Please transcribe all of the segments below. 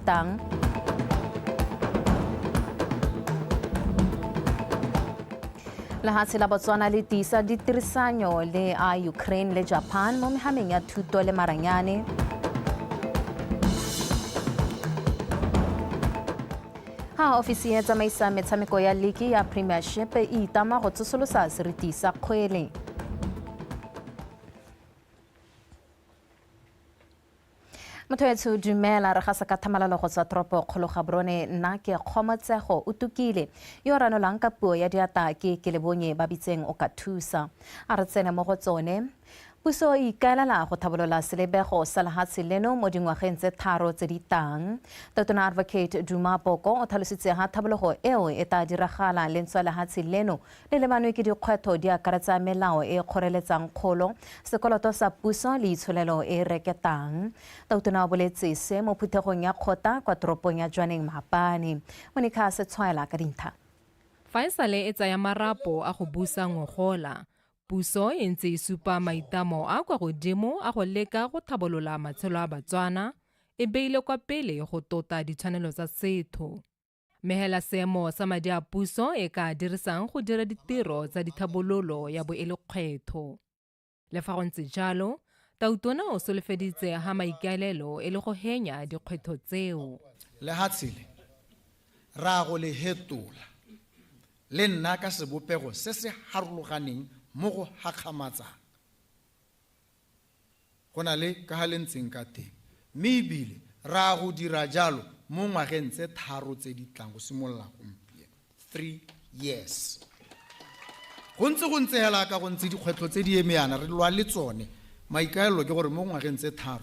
tang. Lehatshe la Botswana le tiisa ditirisanyo le a Ukraine le Japan mo mehameng ya thuto le maranyane. Ha ofisi e tsamaisa metshameko ya liki ya Premiership e itama go tsosolosa seriti sa kgwele. Motho etsho, dumela. Re gasa ka thamalalo go tswa toropo kgolo Gaborone. Nna ke Kgomotsego o Tukile, yo ranolang ka puo ya diata ke Kelebonye ba bitseng o ka thusa. A re tsene mo go tsone. Puso e ikaelela go thabolola selebego sa lehatshe leno mo dingwageng tse 3 tse di tang. Tautona Advocate Duma Boko o tlhalositse ha thabologo eo e tla diragala le ntswa lehatshe leno le lebanwe ke dikgwetho di akaretsa melao e e kgoreletsang kgolo, sekoloto sa puso le itsholelo e e reketang. Tautona o boletse se mo phuthegong ya kgotla kwa toropong ya Jwaneng maabane. Monica Setshwaela ka dintlha. Fa e sale e tsaya marapo a go busa ngogola, puso e ntse e supa maitamo a kwa godimo a go leka go thabolola matshelo a Batswana, e beile kwa pele go tota ditshwanelo tsa setho. Mme hela seemo sa madi a puso e ka a dirisang go dira ditiro tsa dithabololo ya bo e le kgwetho. Le fa go ntse jalo, Tautona o solofeditse ha maikaelelo e le go henya dikgwetho tseo. Lehatshe le, ra go le hetola le nna ka sebopego se se harologaneng mo go hakgamatsang go na le ka ga le ntseng ka teng, mme ebile ra go dira jalo mo ngwageng tse 3 tse di tlang go simolola gompieno. 3 years. Go ntse go ntse hela ka go ntse dikgwetlho tse di eme yana re lwa le tsone. Maikaelelo ke gore mo ngwageng tse 3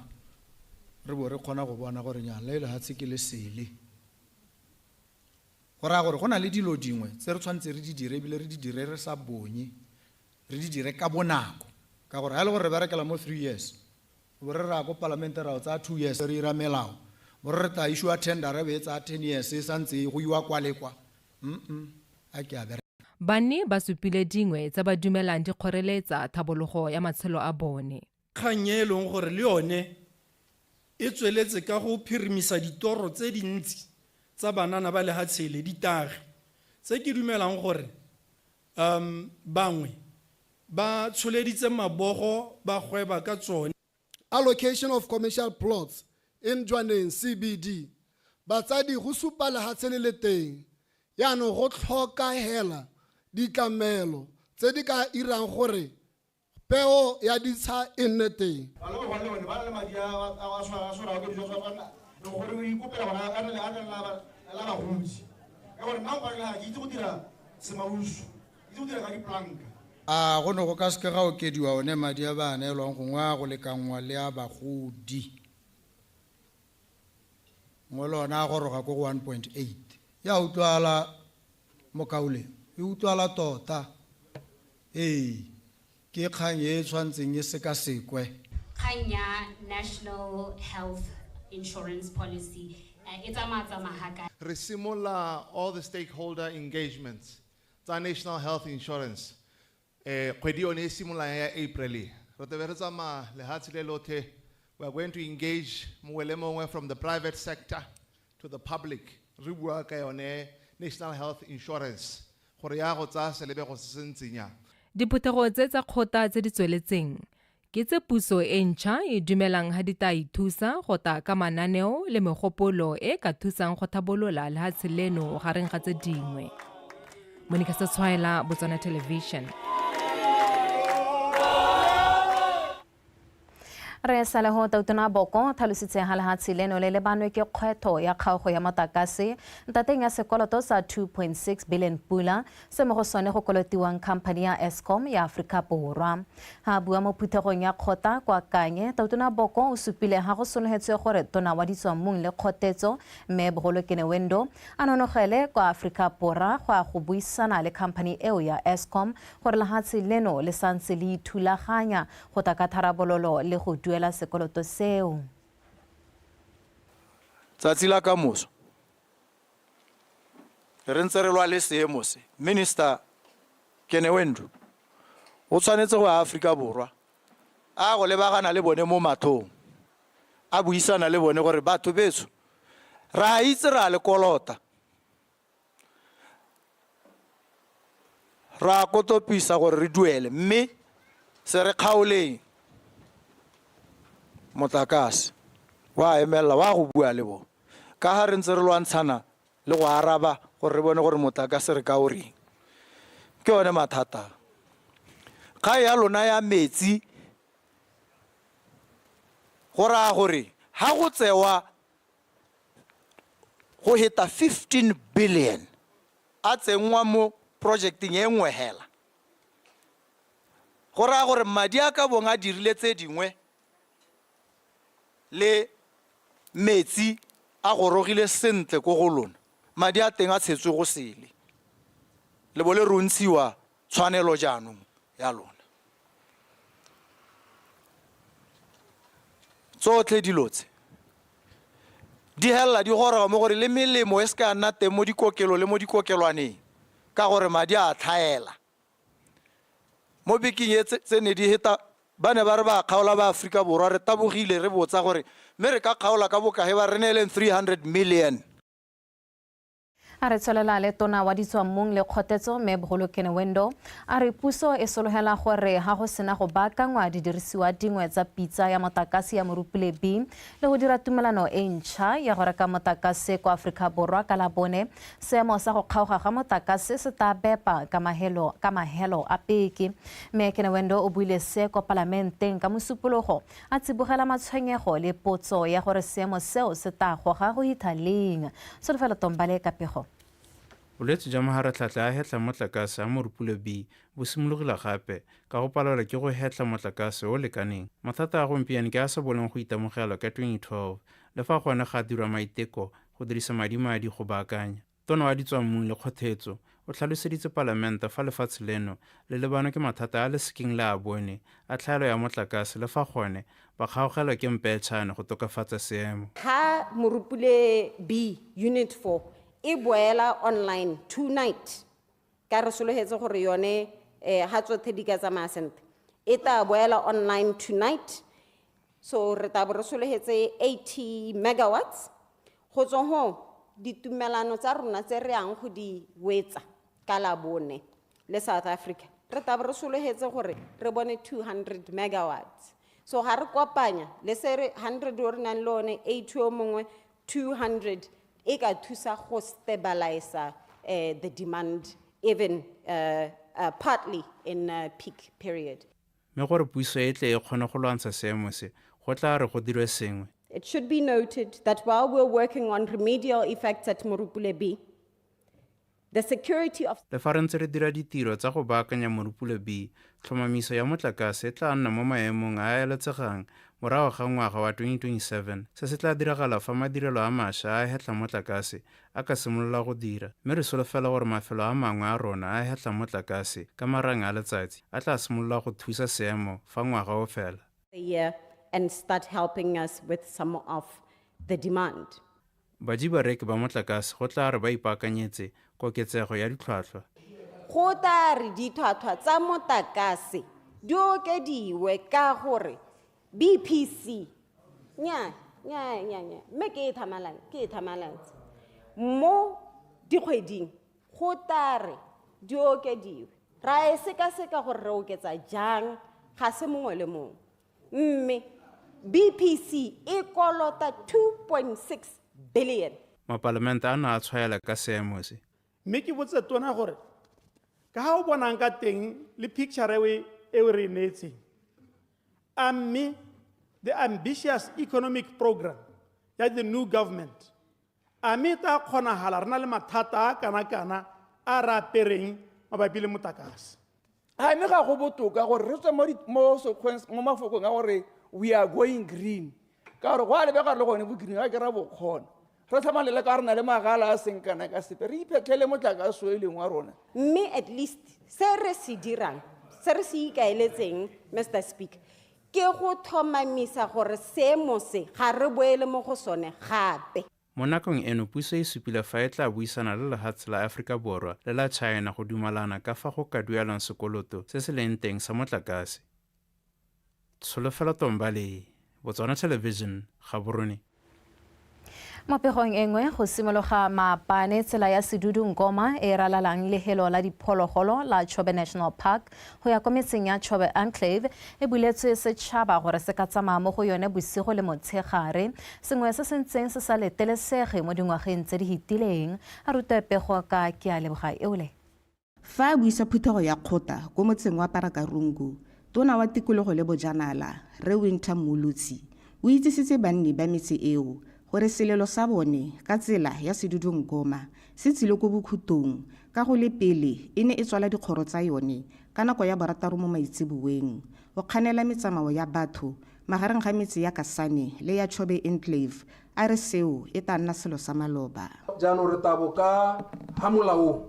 re bo re kgona go bona gore nya le lehatshe ke le sele. Go raya gore go na le dilo dingwe tse re tshwanetse re di dire ebile re di dire re sa bonye, re di dire ka bonako. Ka gore ha e le gore re berekela mo 3 years, bo re ra ko palamente ra o tsaya 2 years re ira melao, bo re re tla issue tender e be e tsaya 10 years e santse go iwa kwa le kwa. A ke a bereka. Banni ba supile dingwe tse ba dumelang di kgoreletsa thabologo ya matshelo a bone. Kgang e e leng gore le yone e tsweletse ka go phirimisa ditoro tse dintsi tsa banana ba lehatshe le, ditagi tse ke dumelang gore um bangwe ba tsholeditse mabogo ba gweba ka tsone. Allocation of commercial plots in Jwaneng CBD. Batsadi go supa lehatshe le le teng, yaanong go tlhoka hela ditlamelo tse di ka irang gore peo ya ditsha e nne teng. Bana ba le bone ba na le madi a a tshwara ke dijo tsa gore o ikopela gore a re la la bagodi ka gore nna gore ga ke itse go dira semauso, itse go dira ka diplanka. A go ne go ka seke ga okediwa one madi a ba a neelwang gongwe a go lekanngwa le a bagodi? Gongwe le one a goroga ko go 1.8. Ya utlwala mokaulengwe, e utlwala tota. Ee, ke kgang e e tshwantseng e sekasekwe. Kgang ya National Health Insurance Policy e tsamaya tsamaya ga kae? Re simolola all the stakeholder engagements tsa National Health Insurance kgwedi yone e simololang ya April e. Re tlabe re tsamaya lehatshe le lothe. We are going to engage mongwe le mongwe from the private sector to the public. Re bua ka yone National Health Insurance gore ya go tsaya selebego se se ntseng yang. Diphuthego tse tsa kgotla tse di tsweletseng ke tse puso e ntšha e dumelang ha di tla ithusa go ta ka mananeo le megopolo e ka thusang go thabolola lehatshe leno gareng ga tse dingwe. Monica Setshwaela, Botswana Television. Re sale go Tautona Boko tlhalositse ga lehatshe leno le lebanwe ke kgwetho ya kgaogo ya motakase ntateng ya sekoloto sa 2.6 billion pula se mo go sone go kolotiwang khamphani ya Eskom ya Aforika Borwa. Ha bua mo phuthegong ya kgotla kwa Kanye, Tautona Boko o supile ha go sologetswe gore tona wa ditswammung le kgotetso mme Bogolo Kenewendo a nonogele kwa Aforika Borwa go ya go buisana le khamphani eo ya Eskom gore lehatshe leno le santse le ithulaganya go tla ka tharabololo le go duela sekoloto seo. Tsatsi la kamoso re ntse re lwa le seemo se, Minister Kenewendo o tshwanetse go ya Aforika Borwa a go lebagana le bone mo mathong, a buisana le bone gore batho betsho Re a itse re a le kolota. Re a kotopisa gore re duele mme se re kgaoleng motlakase wa emelela wa go bua le bone ka ga re ntse re lwantshana le go araba gore re bone gore motlakase re ka o reng. Ke one mathata. Kgang ya lona ya metsi go raya gore ha go tsewa go heta 15 billion a tsenngwa mo projecteng e nngwe hela. Go raya gore madi a ka bong a dirile tse dingwe le metsi a gorogile sentle ko go lona, madi a teng a tshetswe go sele. Le bo le rontshiwa tshwanelo jaanong ya lona. Tsotlhe dilo tse di helela di goroga mo gore le melemo e se ka nna teng mo dikokelong le mo dikokelwaneng ka gore madi a tlhaela. Mo bekeng e tse ne di heta ba ne ba re ba kgaola ba Aforika Borwa re tabogile re botsa gore mme re ka kgaola ka bokae ba re neeleng 300 million. A re tswelela le tona wa ditswammung le kgotetso mme Bogolo Kenewendo a re puso e sologela gore ha go sena go baakangwa didirisiwa dingwe tsa pitsa ya motakase ya Morupule B le go dira tumelano e ntšha ya go reka motakase kwa Aforika Borwa ka Labone, seemo sa go kgaoga ga motakase se tla bepa ka mahelo ka mahelo a peke. Mme Kenewendo o buile se kwa palamenteng ka Mosupologo a tsibogela matshwenyego le potso ya gore seemo seo se tla goga go hitha leng. Solofelo Tombale ka pego. Bolwetse jwa maharatlhatlha a hetlha motlakase a Morupule B bo simologile gape ka go palelwa ke go hetlha motlakase o lekaneng. Mathata a gompieno ke a sa boleng go itemogelwa ka 2012 le fa gone ga dirwa maiteko go dirisa madimadi go baakanya. Tona wa ditswammung le kgothetso o tlhaloseditse palamente fa lefatshe leno le lebanwe ke mathata a le sekeng le a bone a tlhaelo ya motlakase le fa gone ba kgaogelwa ke mpeetšhane go tokafatsa seemo. Ha Morupule B Unit 4 e boela online tonight, ka re sologetse gore yone ha tsothe di ka tsamaya sentle, e tla boela online tonight. So re tla bo re sologetse 80 megawatts. Go tswa ho ditumelano tsa rona tse re yang go di wetsa ka Labone le South Africa, re tla bo re sologetse gore re bone 200 megawatts. So ga re kopanya le se re 100 o re nang le one, 80 o mongwe, 200 e ka thusa go stabilize the demand even partly in peak period. Mme gore puso e tle e kgone go lwantsha seemo se, go tla re go dirwe sengwe. It should be noted that while we're working on remedial effects at Morupule B, the security of Le fa re ntse re dira ditiro tsa go baakanya Morupule B, tlhomamiso ya motlakase e tla nna mo maemong a a eletsegang morago ga ngwaga wa 2027. Se se tla diragala fa madirelo a mašwa a a hetlhang motlakase a ka simolola go dira, mme re solofela gore mafelo a mangwe a rona a a hetlhang motlakase ka marang a letsatsi a tla simolola go thusa seemo fa ngwaga o fela. The year and start helping us with some of the demand. Baji bareki ba motlakase go tla re ba ipaakanyetse koketsego ya ditlhwatlhwa. Go tla re ditlhwatlhwa tsa motlakase di okediwe ka gore BPC nya nya nya nya mme ke e thamalane ke e thamalantse mo dikgweding go tla re di okediwe ra e sekaseka gore re oketsa jang ga se mongwe le mongwe mme BPC e kolota 2.6 billion. Mapalamente a ne a tshwaela ka seemo se. Mme ke botse tona gore ka ha o bonang ka teng le picture e o re neetseng, a mme the ambitious economic program ya the new government a mme e tla kgonagala re na le mathata a kana-kana a re apereng mabapi le motlakase? Ga ne ga go botoka gore re tswe mo sekgweng, mo mafokong a gore we are going green, ka gore go a lebega le gone bo green ga ke ra bo kgona. Re tlhamalele ka re na le magala a seng kana ka sepe, re iphetlhele motlakase o e leng wa rona. Mme at least se re se dirang, se re se ikaeletseng, Mr Speaker, ke go tlhomamisa gore seemo se ga re boele mo go sone gape. Mo nakong eno puso e supile fa e tla buisana le lehatshe la Aforika Borwa le la China go dumalana ka fa go ka duelwang sekoloto se se leng teng sa motlakase. Tsholofelo Tombale, Botswana Television, Gaborone. Mo pegong e nngwe go simologa maabane tsela ya Sedudu Ngoma e ralalang lehelo la diphologolo la Chobe National Park go ya kwa metseng ya Chobe Enclave e buletswe setšhaba gore se ka tsamaya mo go yone bosigo le motshegare, sengwe se se ntseng se sa letelesege mo dingwageng tse di fetileng. A rutwe pego ka ke a leboga eole. Fa a buisa phuthego ya kgotla ko motseng wa Parakarungu, tona wa tikologo le bojanala, Rre Wynter Mmolotsi, o itsisitse banni ba metse eo gore selelo sa bone ka tsela ya Sedudu-Ngoma se tsile ko bokhutong ka go le pele e ne e tswala dikgoro tsa yone ka nako ya borataro mo maitseboeng go kganela metsamao ya batho magareng ga metse ya Kasane le ya Chobe Enclave a re seo e tla nna selo sa maloba. Jaanong re tabo ka ha molaong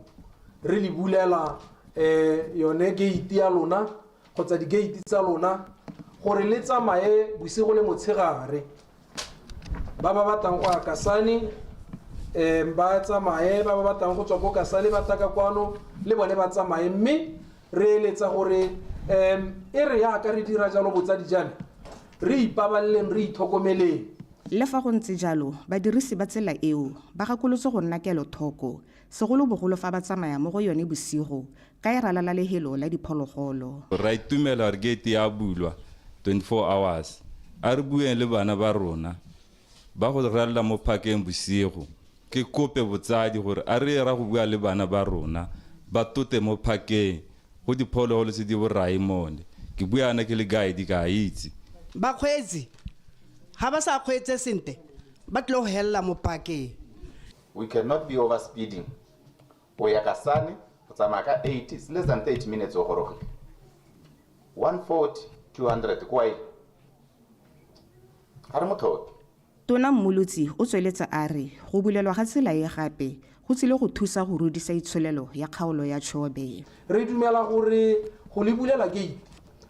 re le bulela yone gate ya lona kgotsa di-gate tsa lona gore le tsamaye bosigo le motshegare. Ba ba batlang go ya Kasane ba tsamaye, ba ba batlang go tswa ko Kasane ba tla ka kwano le bone ba tsamaye, mme re eletsa gore e re yaka re dira jalo botsadi jame re ipabaleleng, re itlhokomeleng. Le fa go ntse jalo, badirisi ba tsela eo ba gakolotse go nna kelothoko, segolobogolo fa ba tsamaya mo go yone bosigo ka e ralala lehelo la diphologolo. Ra itumela gore gate ya bulwa 24 hours. A re bueng le bana ba rona ba go ralala mo parkeng bosigo. Ke kope botsadi gore a re ra go bua le bana ba rona ba tote mo parkeng go diphologolo tse di borai mone. Ke bua yana ke le guide ka itse. Bakgweetsi ga ba sa kgweetse sentle ba tlile go helela mo parkeng. We cannot be over speeding. O ya Kasane, o tsamaya ka 80, it's less than 30 minutes o gorogile. 140, 200 kwa eng? Ga re mo tlhoke. Tona Mmolotsi o tsweletse a re go bulelwa ga tsela e gape go tsile go thusa go rudisa itsholelo ya kgaolo ya Chobe. Re dumela gore go le bulela gate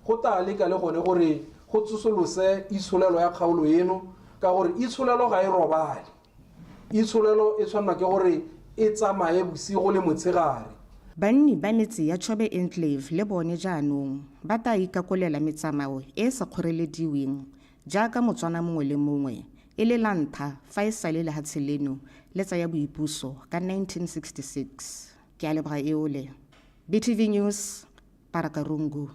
go tla leka le gone gore go tsosolose itsholelo ya kgaolo eno, ka gore itsholelo ga e robale. Itsholelo e tshwanela ke gore e tsamaye bosigo le motshegare. Banni ba metse ya Chobe Enclave le bone jaanong ba tla ikakolela metsamao e e sa kgorelediweng jaaka Motswana mongwe le mongwe e le la ntlha fa e sale lehatshe leno le tsaya boipuso ka 1966. Ke a leboga eole. BTV News, Parakarungu.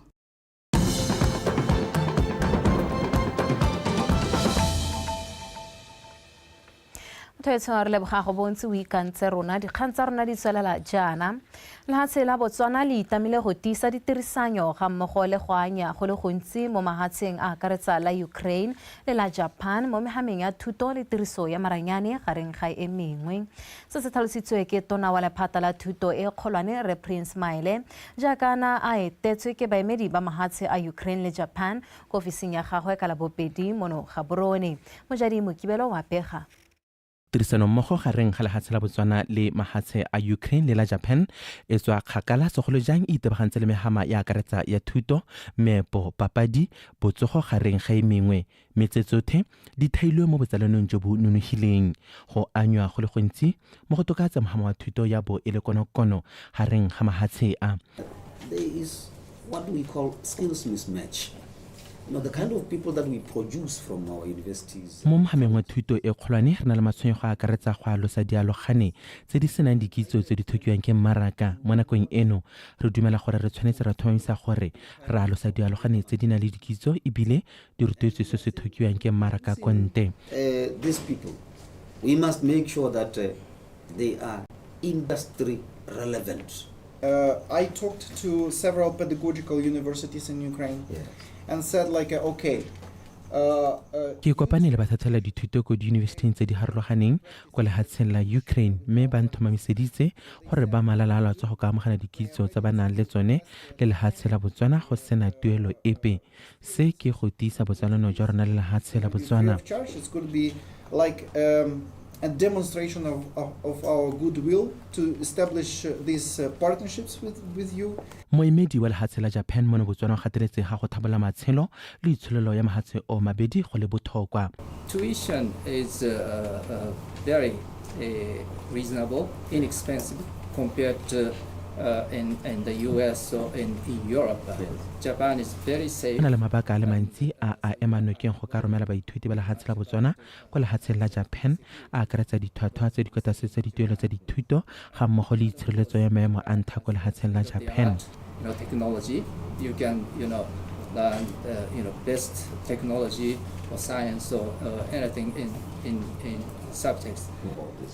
Motho e tshwana re leboga go bontsi o ikantse rona, dikgang tsa rona di tswelela jaana. Lehatshe la Botswana le itamile go tiisa ditirisanyo ga mmogo le go anya go le gontsi mo mahatsheng a akaretsa la Ukraine le la Japan mo mehameng ya thuto le tiriso ya maranyane gareng ga e mengwe. Se se tlhalositswe ke tona wa lephata la thuto e kgolwane Rre Prince Maele jaaka na a etetswe ke baemedi ba mahatshe a Ukraine le Japan ko ofising ya gagwe ka Labobedi mono Gaborone. Mojadi Mokibelo wa pega. Tirisanommogo gareng ga lehatshe la Botswana le mahatshe a Ukraine le la Japan e tswa kgakala, segolo jang e itebagantse le mehama ya akaretsa ya thuto, meepo, papadi, botsogo gareng ga e mengwe, mme tse tsothe di thailwe mo botsalanong jo bo nonogileng. Go anywa go le gontsi mo go tokafatsa mohama wa thuto ya bo e le konokono gareng ga mahatshe a. There is what we call skills mismatch. You know, the kind of people that we produce from our universities. Mo mohameng wa thuto e kgolwane re na le matshwenyego a akaretsa go alosa dialogane tse di senang dikitso tse di tlhokiwang ke mmaraka. Mo nakong eno re dumela gore re tshwanetse ra tlhomamisa gore re alosa dialogane tse di nang le dikitso ebile di rotloetswe se se tlhokiwang ke mmaraka ko ntle. These people, we must make sure that they are industry relevant. I talked to several pedagogical universities in Ukraine and said like, okay. Ke kopane le bathathela dithuto ko diyunibesithing tse di harologaneng ko lehatsheng la Ukraine, mme ba nthomamiseditse gore ba malala a tswa go ka amogela dikitso tsa ba nang le tsone le lehatshe la Botswana go sena tuelo epe. Se ke go tiisa botsalano jwa rona le lehatshe la Botswana. Free of charge, it's going to be like a demonstration of our goodwill to establish these partnerships with you. Moemedi wa lehatshe la Japan mono Botswana o gateletse ga go thabola matshelo le itsholelo ya mahatshe o mabedi go le botlhokwa. Tuition is very reasonable, inexpensive compared to in the US or in Europe. Japan is very safe. Go na le mabaka a le mantsi a a ema nokeng go ka romela baithuti ba lehatshe la Botswana kwa lehatsheng la Japan, a akaretsa ditlhwatlhwa tse di kwa tlase tsa dituelo tsa dithuto ga mmogo le itshireletso ya maemo a ntlha kwa lehatsheng la Japan. Technology, you can learn best technology or science or anything in subjects.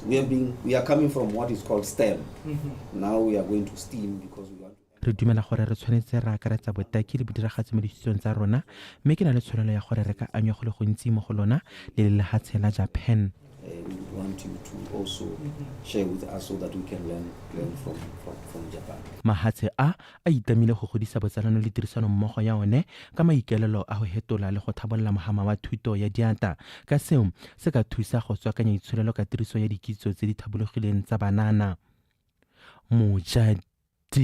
We are coming from what is called STEM. Now we are going to STEAM because we want Re dumela gore re tshwanetse ra akaretsa botaki le bodiragatsi mo dithutong tsa rona, mme ke na le tsholofelo ya gore re ka anywa go le gontsi mo go lona le le lehatshe la Japan. We want you to also share with us so that we can learn from Japan. Mahatshe a a itamile go godisa botsalano le tirisano mmogo ya one ka maikaelelo a go hetola le go tlhabolola mohama wa thuto ya diatla, ka seo se ka thusa go tswakanya itsholelo ka tiriso ya dikitso tse di tlhabologileng tsa banana. Mojadi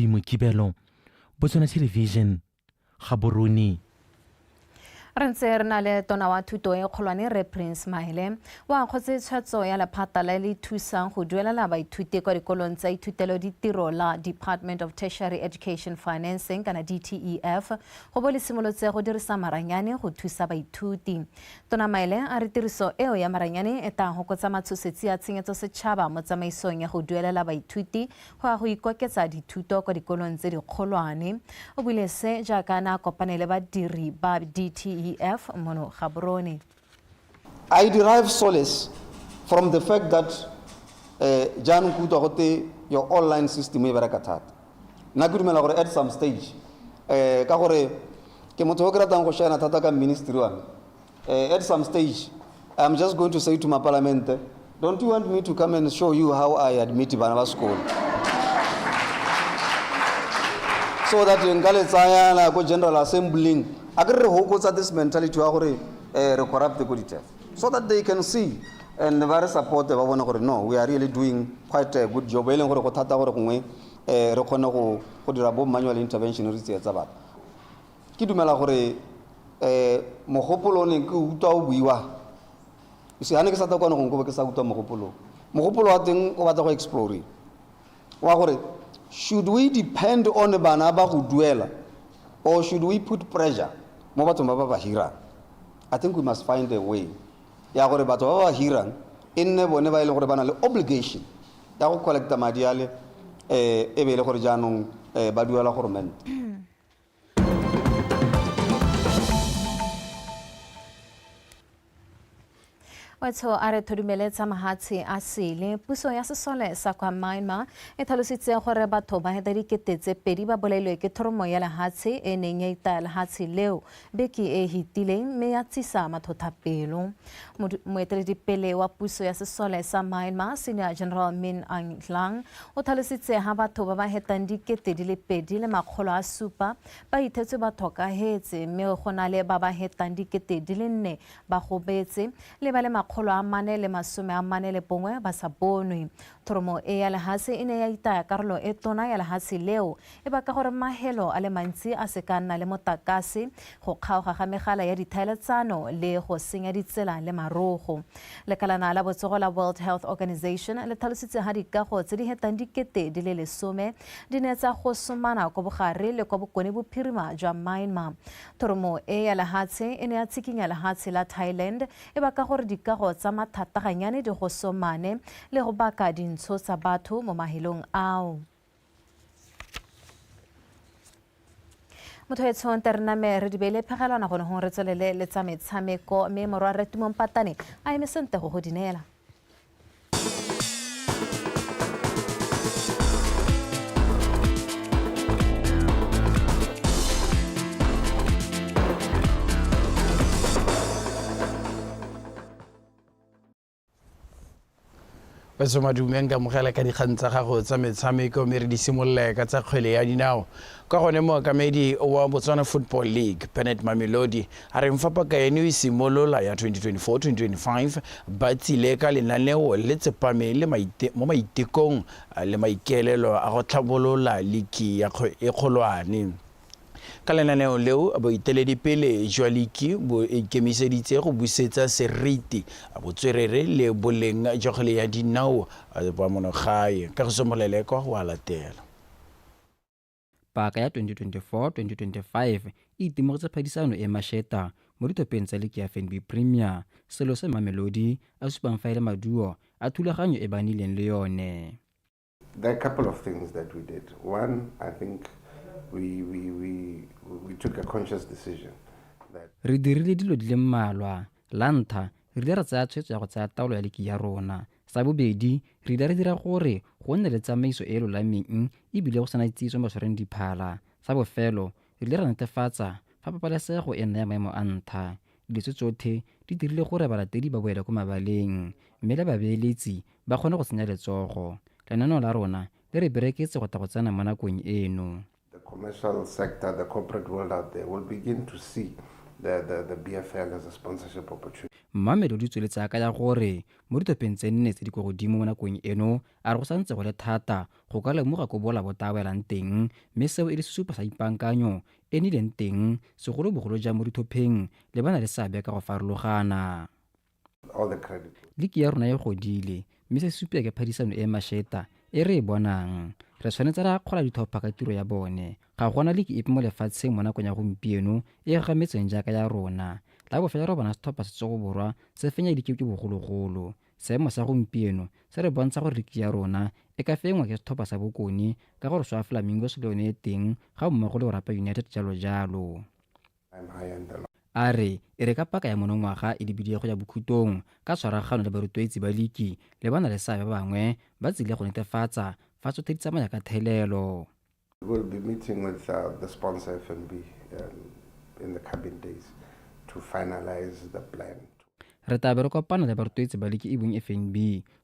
Mokibelo, Botswana Television, Gaborone. Re ntse re na le tona wa thuto e kgolwane re Prince Maele o akgotse tshwetso ya lephata le le thusang go duelela baithuti kwa dikolong tsa ithutelo ditiro la Department of Tertiary Education Financing kana DTEF go bo le simolotse go dirisa maranyane go thusa baithuti. Tona Maele a re tiriso eo ya maranyane e tla hokotsa matshosetsi a tshenyetso setšhaba mo tsamaisong ya go duelela baithuti go ya go ikoketsa dithuto kwa dikolong tse dikgolwane. O buile se jaaka na kopane le badiri ba DTEF mono Gaborone. I derive solace from the fact that jaanong ke utlwa gote your online system e bereka thata. Nna ke dumela gore at some stage, ka gore ke motho o ke ratang go shine thata ka ministry wa me. At some stage, I'm just going to say to my parliament, don't you want me to come and show you how I admit bana ba sekolo? So that nka le tsaya la ko General Assembly, a ke re hokotsa this mentality wa gore re corrupt ko di-TEF, so that they can see and ba re support, ba bone gore no, we are really doing quite a good job. E leng gore go thata gore gongwe re kgone go dira bo manual intervention re tsietsa batho. Ke dumela gore mogopolo o ne ke utlwa o buiwa. You see, ha ne ke sa tla kwano gongwe ke be ke sa utlwa mogopolo. Mogopolo wa teng o batla go explore. Wa gore should we depend on bana ba go duela or should we put pressure mo bathong ba ba ba hirang? I think we must find a way ya gore batho ba ba hirang e nne bone ba e leng gore ba na le obligation ya go collecta madi ale, e be e le gore jaanong ba duela goromente. Wetsho a re thodumeletsa mahatshe a sele. Puso ya sesole sa kwa Myanmar e tlhalositse gore batho ba heta dikete tse pedi ba bolailwe ke thoromo ya lehatshe e neng ya itaya lehatshe leo beke e hitileng mme ya tsisa matlhotlhapelo. Moeteledipele wa puso ya sesole sa Myanmar, Senior General Min Aung Hlaing, o tlhalositse ha batho ba ba hetang dikete di le pedi le makgolo a supa ba ithetswe ba tlhokahetse, mme go na le ba ba hetang dikete di le nne ba gobetse le ba le makgolo a mane le masome a mane le bongwe ba sa bonwe. Thoromo e ya lehatshe e ne ya itaya karolo e tona ya lehatshe leo e baka gore mahelo a le mantsi a se ka nna le motlakase, go kgaoga ga megala ya ditlhaeletsano le go senya ditsela le marogo. Lekalana la botsogo la World Health Organization le tlhalositse ha dikago tse di hetang dikete di le lesome di ne tsa go somana kwa bogare le kwa bokone bophirima jwa Myanmar. Thoromo e ya lehatshe e ne ya tshikinya lehatshe la Thailand e baka gore dikago tsa mathataganyane di go somane le go baka dintsho tsa batho mo mahelong ao. Motho etsho nte re name re di beile phegelwana gone gongwe re tswelele le tsa metshameko, mme morwa re Tumong Patane a eme sente go go di neela. Batsho madume, nka amogela ka dikgang tsa gago tsa metshameko, mme re di simolole ka tsa kgwele ya dinao. Ka gone mookamedi wa Botswana Football League, Bernard Mamelodi, a reng fa paka eno e simolola ya 2024-2025 ba tsile ka lenaneo le tsepame le mo maitekong le maikaelelo a go tlhabolola liki ya e kgolwane. Ka lenaneo leo, boeteledipele jwa liki bo ikemiseditse go busetsa seriti, botswerere le boleng jwa kgwele ya dinao ba monogae. Kagiso Molelekwa o a latela. Paka ya 2024-2025 e itemogetse phadisano e mašeta mo dithopheng tsa liki ya FNB Premier, selo se Mamelodi a supang fa e le maduo a thulaganyo e ba nnileng le yone. There are a couple of things that we did. One, I think we took a conscious decision. Re dirile dilo di le mmalwa. La ntlha, re ile ra tsaya tshwetso ya go tsaya taolo ya liki ya rona. Sa bobedi, re ile ra dira gore go nne le tsamaiso e e lolameng ebile go sena tsietso mo batshwareng diphala. Sa bofelo, re ile ra netefatsa fa pabalesego e nna ya maemo a ntlha. Dilo tse tsotlhe di dirile gore balatedi ba boele ko mabaleng mme le babeeletsi ba kgone go tsenya letsogo. Lenaneo la rona le re bereketse go tla go tsena mo nakong eno. The commercial sector, the corporate world out there will begin to see the BFL as a sponsorship opportunity. Mamelodi o tsweletse a kaya gore mo dithopheng tse nne tse di kwa godimo mo nakong eno, a re go santse go le thata go ka lemoga ko bola bo tla welang teng, mme seo e le sesupo sa ipaankanyo e nnileng teng segolobogolo jang mo dithopheng le ba na le seabe ka go farologana. All the credit. Liki ya rona e godile, mme se supiwa ke phadisano e mašeta e re e bonang. Re tshwanetse ra akgola ditlhopha ka tiro ya bone. Ga gona liki epe mo lefatsheng mo nakong ya gompieno e e gagametseng jaaka ya rona. La bofelo re bona setlhopha sa Tsogo Borwa se fenya liki ke bogologolo. Seemo sa gompieno se re bontsha gore liki ya rona e ka fenngwa ke setlhopha sa Bokone ka gore Swa Flamingos le yone e teng ga mmogo le Orapa United jalo jalo. A re e re ka paka ya monongwaga e lebile go ya bokhutong ka tshwaragano le barotloetsi ba liki le ba na le seabe ba bangwe ba tsile go netefatsa fa tsotlhe di tsamaya ka thelelo. We'll be meeting with the sponsor FNB in the coming days to finalize the plan. Re tla be re kopana le barotloetsi ba liki e bong FNB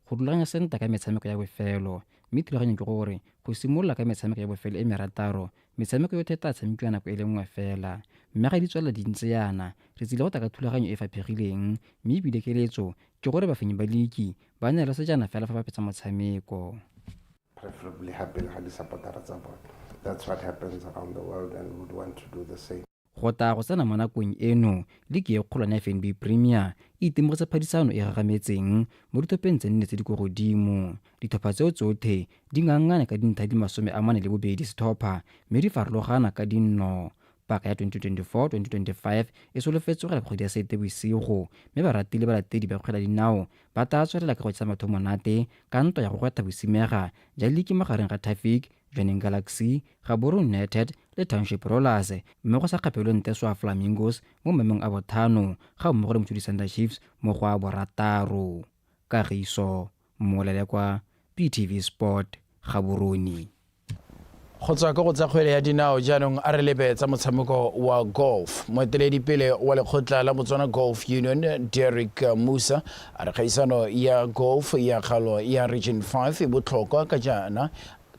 go rulaganya sentle ka metshameko ya bofelo, mme thulaganyo ke gore go simolola ka metshameko ya bofelo e merataro, metshameko yotlhe e tla tshamekiwa nako e le nngwe fela. Mme ga di tswelela di ntse yana, re tsile go tla ka thulaganyo e e faphegileng, mme ebile keletso ke gore bafenyi ba liki ba neelwe sejana fela fa ba fetsa motshameko. Preferably happy ga di-supportera tsa bone. That's what happens around the world and we would want to do the same. Go tla go tsena mo nakong eno, liki e kgolwane ya FNB Premier e itemogetse phadisano e gagametseng mo dithopheng tse nne tse di kwa godimo. Ditlhopha tseo tsotlhe di ngangane ka dintlha di 42 setlhopha mme di farologana ka dinno. Paka ya 2024-2025 e solofetswe go ya kgwedi ya Seetebosigo, mme barati le balatedi ba kgwele ya dinao ba tla tswelela ka go jesa batho monate ka ntwa ya go gwetha bosimega ja liki magareng ga Tafic, Jwaneng Galaxy, Gaborone United le Township Rollers, mme go sa kgapelwe ntle Swa Flamingos mo maemong a botlhano ga mmogo le Mochudi Thunder Chiefs mo go a borataro. Kagiso Molelekwa, BTV Sport, Gaborone. Go tswa ko go tsa kgwele ya dinao jaanong a re lebe tsa motshameko wa golf. Moeteledipele wa lekgotla la Botswana Golf Union Derek Musa a re kgaisano ya golf ya kgalo ya Region 5 e botlhokwa ka jaana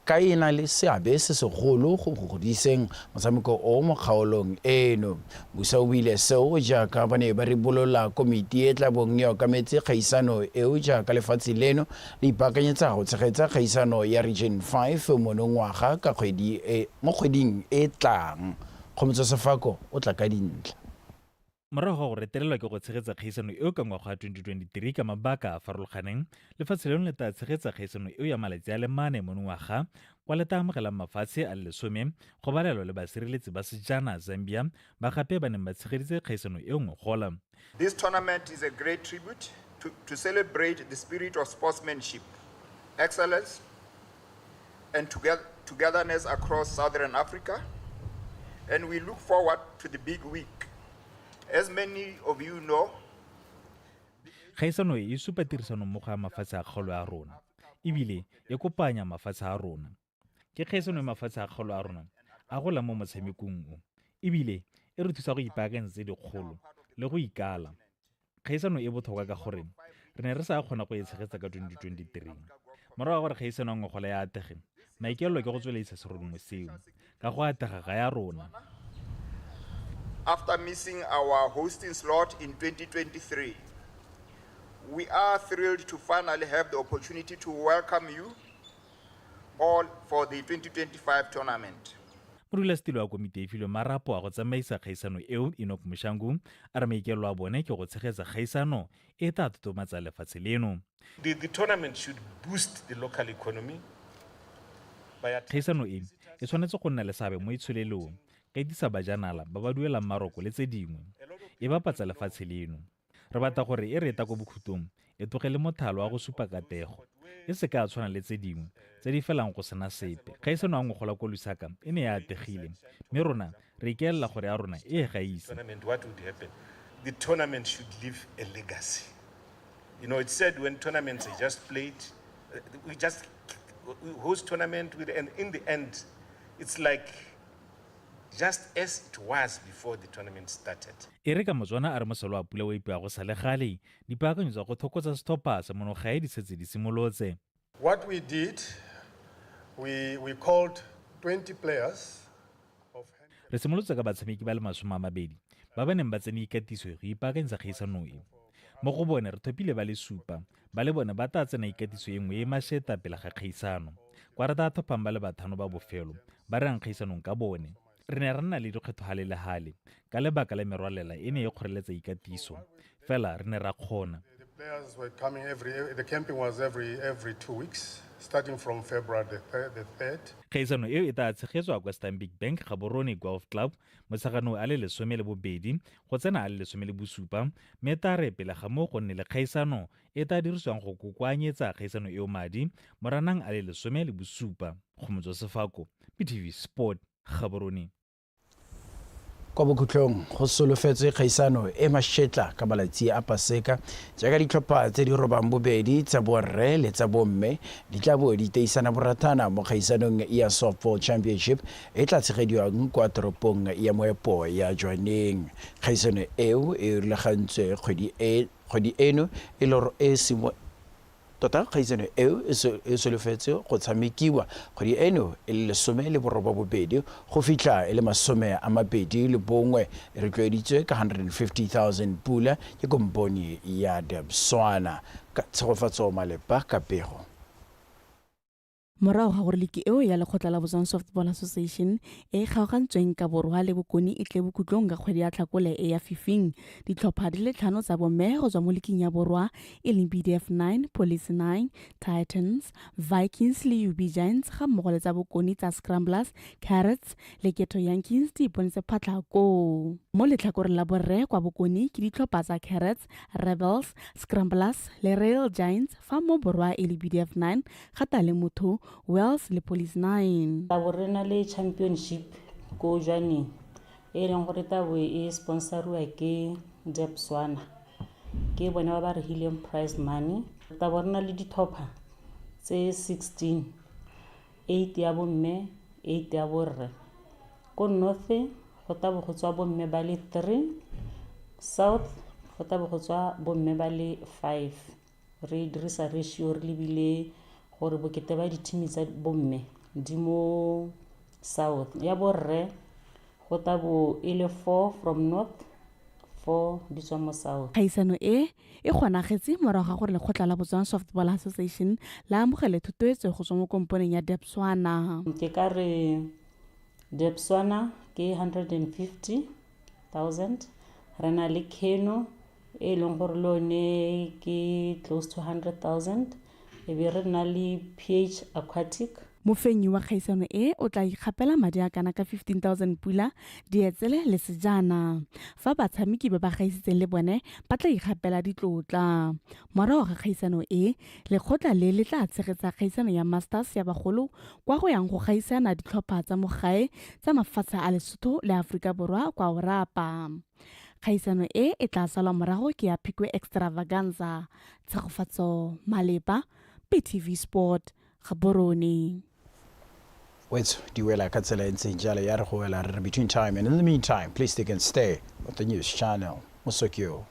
ka e na le seabe se segolo go go godiseng motshameko o mo kgaolong eno. Musa o buile seo jaaka ba ne ba ribolola komiti e tla bong e okametse kgaisano eo jaaka lefatshe leno le ipaakanyetsa go tshegetsa kgaisano ya Region 5 monongwaga ka kgwedi e mo kgweding e tlang. Kgomotso Sefako o tla ka dintlha. Morago ga go retelelwa ke go tshegetsa kgaisano eo ka ngwaga wa 2023 ka mabaka a farologaneng, lefatshe leno le tla tshegetsa kgaisano eo ya malatsi a le mane monongwaga kwa le tla amogelang mafatshe a le 10 go balelwa le basireletsi ba sejana Zambia ba gape ba neng ba tshegeditse kgaisano eo ngogola. This tournament is a great tribute to celebrate the spirit of sportsmanship, excellence, and togetherness across Southern Africa, and we look forward to the big week. As many of you know, Kgaisano e e supa tirisanommogo ya mafatshe a kgaolo ya rona, ebile e kopanya mafatshe a rona. Ke kgaisano e mafatshe a kgaolo a rona a golang mo motshamekong o, ebile e re thusa go ipaakanyetsa tse dikgolo le go ikala. Kgaisano e botlhokwa ka gore re ne re sa kgona go e tshegetsa ka 2023. Morago ga gore kgaisano ya ngogola ya atege, maikaelelo ke go tsweledisa serodumo seo ka go atega ga ya rona. After missing our hosting slot in 2023, we are thrilled to finally have the opportunity to welcome you all for the 2025 tournament. Modulasetilo wa komiti e filwe marapo a go tsamaisa kgaisano eo Enoch Moshangu a re maikaelelo a bone ke go tshegetsa kgaisano e tla totomatsa lefatshe leno. The tournament should boost the local economy. Kgaisano e e tshwanetse go nna le seabe mo itsholelong ka e tlisa bajanala ba ba duelang maroko le tse dingwe. E bapatsa lefatshe leno. Re batla gore e re eta ko bokhutlong e tlogele mothalo wa go supa katlego. E se ka tshwana le tse dingwe tse di felang go sena sepe. Kgaisano ya ngogola ko Lusaka e ne e atlegile, mme rona re ikaelela gore ya rona e e gaise. Tournament, what would happen? The tournament should leave a legacy. You know, it's said when tournaments are just played, we just host tournament with, and in the end, it's like just as it was before the tournament started. E re ka Motswana a re moselo wa pula o ipewa go sa le gale, dipaakanyo tsa go thokotsa setlhopha sa monogae di setse di simolotse. What we did, we called 20 players. Re simolotse ka batshameki ba le 20 ba ba neng ba tsene ikatiso go ipaakanyetsa kgaisano e. Mo go bone re thopile ba le 7, ba le bone ba tla tsena ikatiso e nngwe e mašeta pele ga kgaisano. Kwa re tla thophang ba le 5 ba bofelo ba re yang kgaisanong ka bone. Re ne re nna le dikgwetho hale le hale ka lebaka la merwalela e ne e kgoreletsa ikatiso, fela re ne ra kgona. The players were coming every, the camping was every 2 weeks, starting from February the 3rd. Kgaisano eo e tla tshegetswa kwa Stanbic Bank Gaborone Golf Club Motsheganong a le 12 go tsena a le 17, mme tla re pele ga moo go nne le kgaisano e tla dirisiwang go kokoanyetsa kgaisano eo madi Moranang a le 17. Kgomotso Sefako, BTV Sport, Gaborone. Kwa bokhutlong go solofetswe kgaisano e mašetla ka malatsi a Paseka jaaka ditlhopha tse di robang bobedi tsa borre le tsa bomme di tla bo di teisana borathana mo kgaisanong ya Softball Championship e tla tshegediwang kwa toropong ya Moepo ya Jwaneng. Kgaisano eo e rulagantswe kgwedi eno e le e simo tota kgaisano eo e solofetse go tshamekiwa kgwedi eno e le 18 go fitlha e le 21, e rotloeditswe ka 150,000 pula ke kompone ya Debswana. Ka Tshegofatso Malepa ka pego. Morago ga gore liki eo ya lekgotla la Botswana Softball Association e kgaogantsweng ka borwa le bokone e tle bokhutlong ka kgwedi ya Tlhakole e ya fifing, ditlhopha di le 5 tsa bomme go tswa mo liking ya borwa e leng BDF 9, Police 9, Titans, Vikings le UB Giants ga mmogo le tsa bokone tsa Scramblers, Carrots le Ghetto Yankees di iponetse phatlha koo. Mo letlhakoreng la borre kwa bokone ke ditlhopha tsa Carrots, Rebels, Scramblers le Rail Giants, fa mo borwa e le BDF 9, Gata le Motho, Wells le Police 9. Tla bo re na le championship ko Jwaneng e leng gore tla bo e sponsoriwa ke Debswana, ke bone ba ba re hileng prize money. Tla bo re na le ditlhopha tse 16, 8 ya bomme, 8 ya borre. Ko North go tla bo go tswa bomme ba le 3, South go tla bo go tswa bomme ba le 5. Re dirisa ratio re lebile gore bokete ba di-team tsa bomme di mo South. Ya borre go tla bo e le 4 from North, 4 di tswa mo South. Kgaisano e e kgonagetse morago ga gore lekgotla la Botswana Softball Association la amogele thotloetso go tswa mo komponeng ya Debswana. Ke ka re Debswana ke 150,000, re na le Keno e leng gore le yone ke close to 100,000, e be re na le PH Aquatic. Mofenyi wa kgaisano e o tla ikgapela madi a kana ka 15,000 pula, dietsele le sejana, fa batshameki ba ba gaisitseng le bone ba tla ikgapela ditlotla. Morago ga kgaisano e, lekgotla le le tla tshegetsa kgaisano ya Masters ya bagolo kwa go yang go gaisana ditlhopha tsa mo gae tsa mafatshe a Lesotho le Aforika Borwa kwa Orapa. Kgaisano e e tla salwa morago ke ya Phikwe Extravaganza. Tshegofatso Malepa, BTV Sport, Gaborone. Wetso di wela ka tsela e ntseng jalo ya re go wela re between time and in the meantime, please stick and stay with the news channel. Mosokyo.